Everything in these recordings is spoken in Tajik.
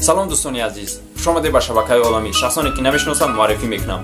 Салом, дӯстони азиз, хушомадед ба шабакаи Оламӣ. Шахсоне ки намешиносанд, муаррифӣ мекунам: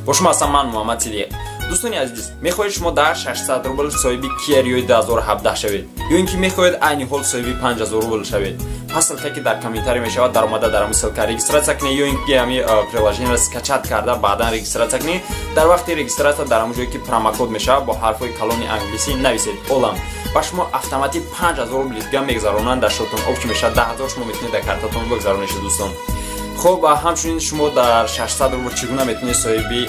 бо шумо ҳастам ман, Муҳаммад Сидиқ. Дӯстони азиз, мехоҳед шумо дар 600 рубл соҳиби Kia Rio 2017 шавед ё ин ки мехоҳед айни ҳол соҳиби 5000 рубл шавед? Пас ссылка, ки дар комментарий мешавад, даромада, дар ҳамин ссылка регистрация кунед ё ин ки ҳами приложениеро скачать карда, баъдан регистрация кунед. Дар вақти регистрация дар ҳамон ҷое ки промокод мешавад, бо ҳарфҳои калони англисӣ нависед «Олам», ба шумо автоматик 5000 рубли дига мегузаронанд дар шотон. Общий мешавад 10 000, шумо метавонед дар картатон бигузаронед, дӯстон. Хуб, ҳамчунин шумо дар 600 рубл чӣ гуна метавонед соҳиби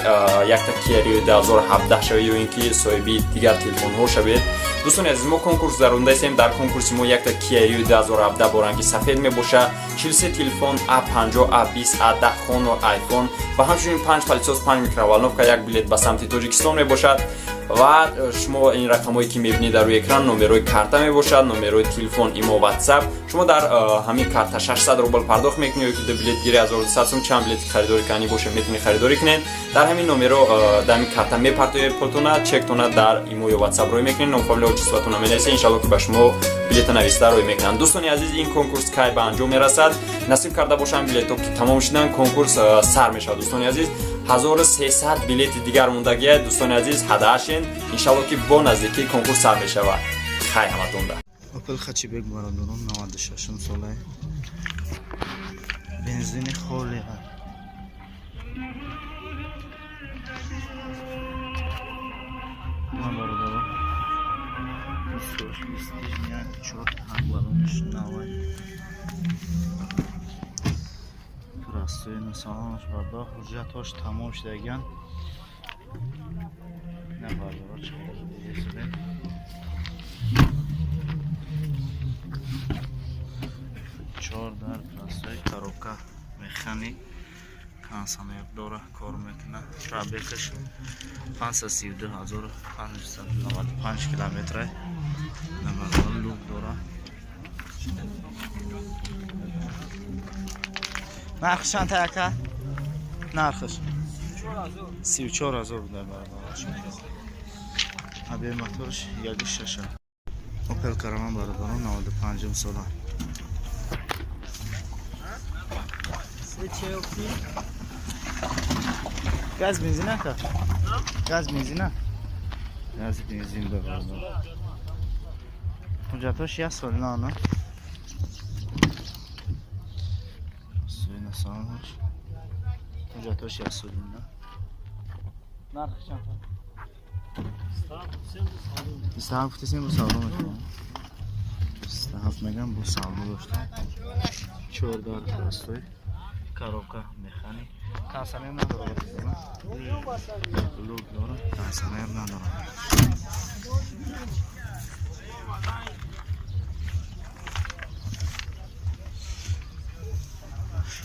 якта Kia Rio 2017 шавед ё ин ки соҳиби дигар телефонҳо шавед? Дӯстони азиз, мо конкурс гузарондаистем. Дар конкурси мо якта Kia Rio 2017 бо ранги сафед мебошад, 43 телефон A50, A20, A10, Honor, iPhone ва ҳамчунин 5 пылесос, 5 микроволновка, як билет ба самти Тоҷикистон мебошад. Ва шумо ин рақамҳое, ки мебинед дар рӯи экран, номерҳои карта мебошад, номерҳои телефон, имо, WhatsApp. Шумо дар ҳамин карта 600 рубл пардохт мекунед ё ки ду билетгири 1200 сум, чанд билети харидорӣ кардани бошед, метавонед харидорӣ кунед. Дар ҳамин номерҳо, дар ҳамин карта мепартоед пултона, чектона дар имо ё WhatsApp рӯй мекунед, ном, фамилия, отчествотона менависед. Иншалло, ки ба шумо билета нависта рӯй мекунанд. Дӯстони азиз, ин конкурс кай ба анҷом мерасад? Насиб карда бошанд, билетҳо ки тамом шуданд, конкурс сар мешавад. Дӯстони азиз, 1300 билети дигар мондагия. Дӯстони азиз, ҳадаашен. Иншалло, ки бо наздикӣ конкурс сар мешавад. Хай ҳаматонда. Опел Хэтчбек, бародарон, 96 солае, бензини холи. На, бародарон, чор балонш навай, простой салонаш барда, ҳуҷҷатҳош тамом шудагиан. На, бародаро, чӣ дидесудем? Чор дар, простой, коробка механик, кондиционер дора, кор мекунад. Пробегаш 532 595 километра. На, люк дора. Нархш чанд ака? Нархш 34 000 буда, бародараш. Объём моторш 1,6. Опел Караван, бародарон, 95 сола. Газ бензин ака? Газ бензина? Газ бензин, бародар. Ҳуҷҷатҳош як сол на. Суина салонаш. Ҳуҷҷатҳош як сол на. Нархи чанд? 27 сем бо савдо мекунам. 27 мегам бо савдо дошта. Чордар, простой. Коробка механик. Кондиционер надорад. Люк дорад, кондиционер надорад.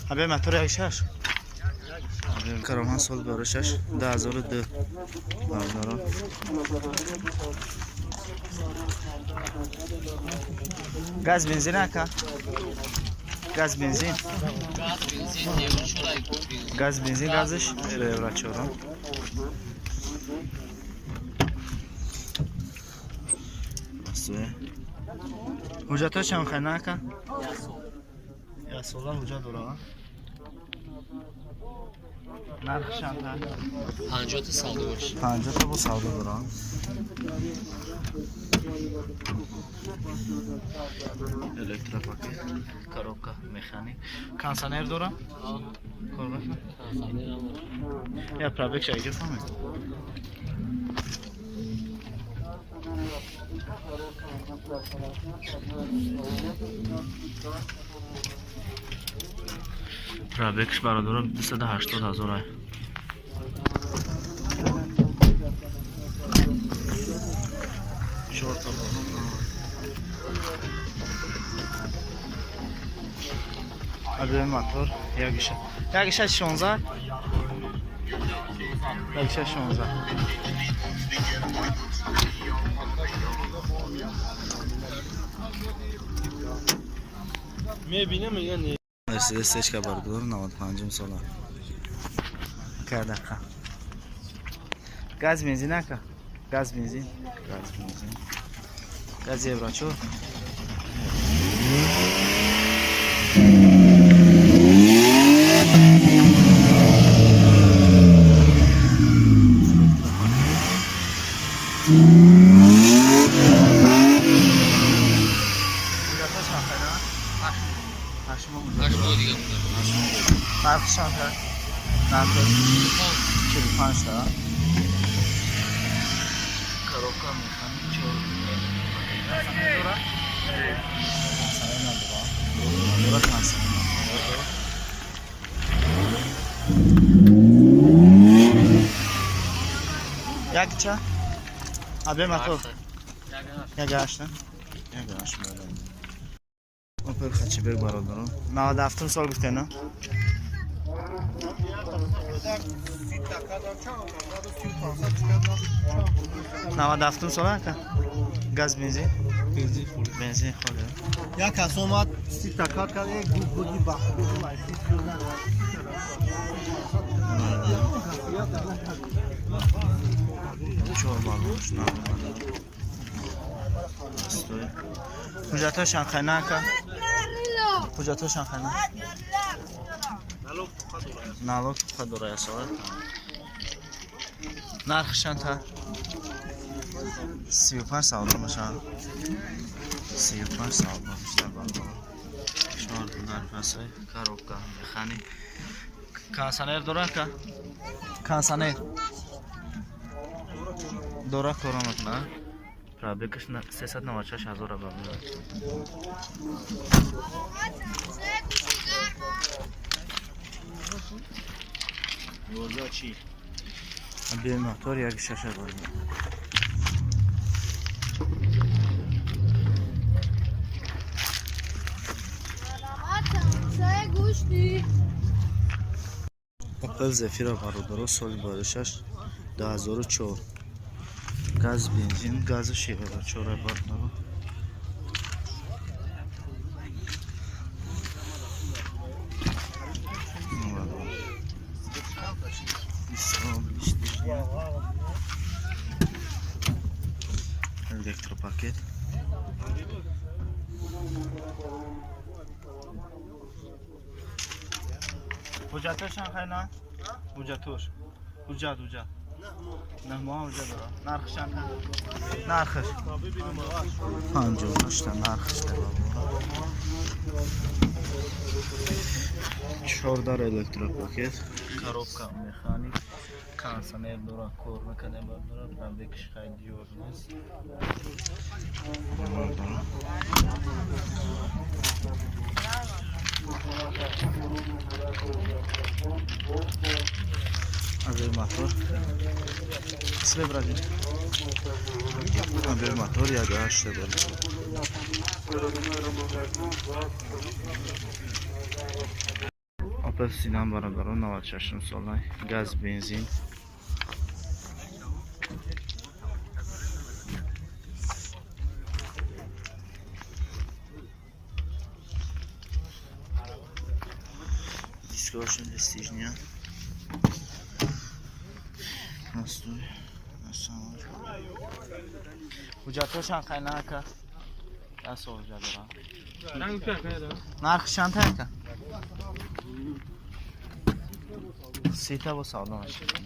Абе мотор 1,6. Караван сол барои шаш 2002, бародарон. Газ бензин ака? Газ бензин? Газ бензин, газш евро чорум. Ҳуҷҷатҳо чанд хайна ака? Як сола ҳуҷҷат дора. Нарх чанд? 50 та савдо бош. 50 та бо савдо дора. Электропакет, коробка механик, кондиционер дора? Кор мекунад? Я пробег шайҷо фаҳмед. Пробегш, бародаро, 280 000 ай. Чорта балон. Объём мотор 1,6. 1,6 16. 1,6 16. Мебинам, меган. Мерседес Сечка, бародаро, 95 сола. Кадақа. Газ бензин ака? Газ бензин? Газ бензин. Газ евро чор. Нархи чанд? Нархи 45 та. Коробка механик 4. Дора? Консанер надора. Дора консанер надора. Як ча? Абе мотор. Як ҳашт. Як ҳашт бародар. Опел хэтчбек бародарон. 97 сол гуфте, на? 97 сол ака? Газ бензин? Бензин холе. Як кас омад, 30 кат кард, як гуфт буди ба худо Чор баллош на. Ҳуҷҷатҳошон хайна ака? Ҳуҷҷатҳошон хайна? Налог туха дора ясола. Нархшан та 35 савдо мешавад. 35 савдо мешавад бародарон. Чор нарх ҳастай, коробка, механик. Консанер дора ака? Консанер. Дора кора мекунад. Пробегаш 396 ҳазор бародарон. Бе мотор 1.6 бародарон. Опел Зефира бародаро соли 26 2004. Газ бензин, гази 64 бародаро. Электропакет. Ҳуҷҷатошон хайна? Ҳуҷҷатош. Ҳуҷҷат, ҳуҷҷат. 9 моҳ ҳуҷҷат дора. Нархш чанд? Нархш 58 та нархш дора. 4 дар электропакет, коробка механик, консанер дора, кор мекунад дора, пробегш хай диёр нест. Абе мотор. Све бради. Абе мотор як ҳашт дора. Опел Седан бародарон 96 сола, газ бензин. Дискошн достижня. Простой. Ҳуҷҷатҳошон хайна ака? Даст ҳуҷҷат дора. Нархи чанд ака? 30 бо савдо мешавад.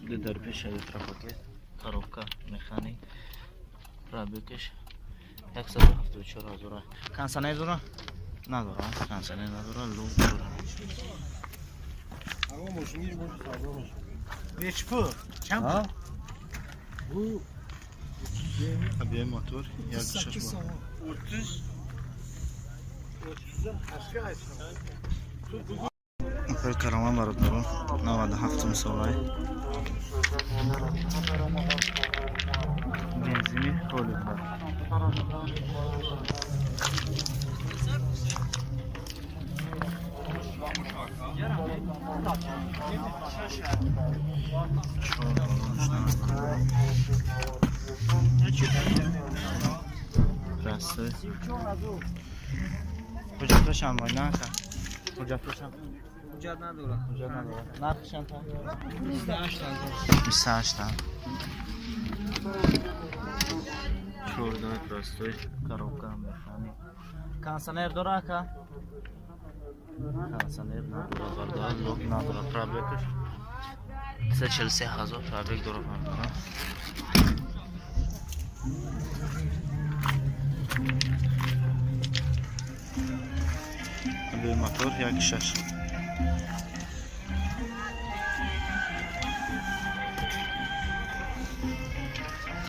Ду дар пеш электропакет, коробка, механик, пробегаш 174 ҳазор. Консанер дора? Надора, консанер надора, лук дора. Чанд? Bu Абе мотор 1.6 бо. 30 Опел Караван бародарон 97 солай. Бензини холӣ бар. Расты. Ҳуҷҷатҳошам вайна ака? Ҳуҷҷатҳошам? Ҳуҷҷат надора. Ҳуҷҷат надора. Нархи чанд? 28. 28 та. 14 простой, коробка механик. Консанер дора ака? Консанер надора, бардар, лок надора, пробегаш 143 ҳазор пробег дора бардора. Абе мотор 1.6.